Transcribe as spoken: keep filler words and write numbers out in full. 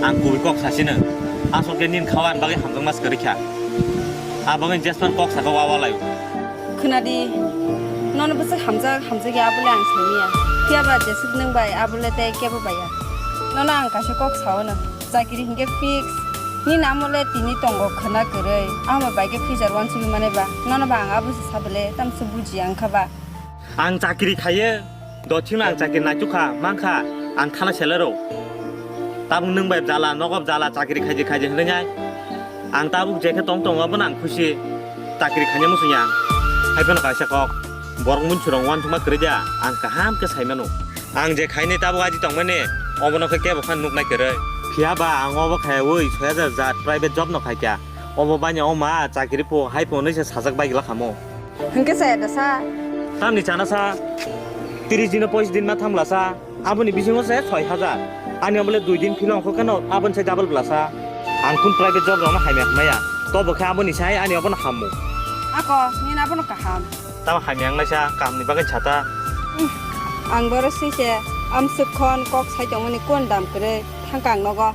Ang kubui kok sasino. Asol khe nini khawa ani bagwi hamjakma se kwrwi kha. A bagwi jespan kok saka wawa lai. Khwnadi, nono bwswk hamjak, hamjakya abole ang simiya. Phiya ba jeswk nwng bai abole tei kebo baiya. Nono ang kaisa kok sao no. Chakiri hinkhe fix. Nini amole tini tongo khwna kwrwi. Amo bai khe future wansugwi mane ba. Nono ba ang abo se sabele tamse bujiya wngkha ba. Ang chakiri khaiye, dothino ang chakiri naitukha, mankha, ang thana selero. Tabuk nwng bai jala, nogo jala, chakiri khaidi khaidi hwnwi nai. Ang tabuk jekhe tong tongo, abono ang khusi, chakiri khaina muchungya ang. Haiphano kaisa kok, borok munsurok uansukma kwrwi da, ang kaham khe saimano. Ang je khaini tabuk aji tongmani, obono khe kebo phano nuknai kwrwi. Phiya ba ang obo khaiwi soi hajar jat private job no khaikha. Obo bani o ma chakiri pho hai pho hwnwi se sajak bai glak hamo. Hwnkhe chaya da sa? Tamni chana sa? Tris din o poish din ma thangla sa? Aboni bisingo se soi hajar. Ani obole dui din philong kho keno aboni sai double bla sa. Ang kun private job rokno hamya hwnmaya. Tobo khe aboni sai ani obono hammo. Ako, nini abono kaham. Tamo hamya wngnai sa, kahamni bagwi sata. Ang boro swi se, amswk khon kok sai tongmani kon dam kwrwi thangka ang nogo.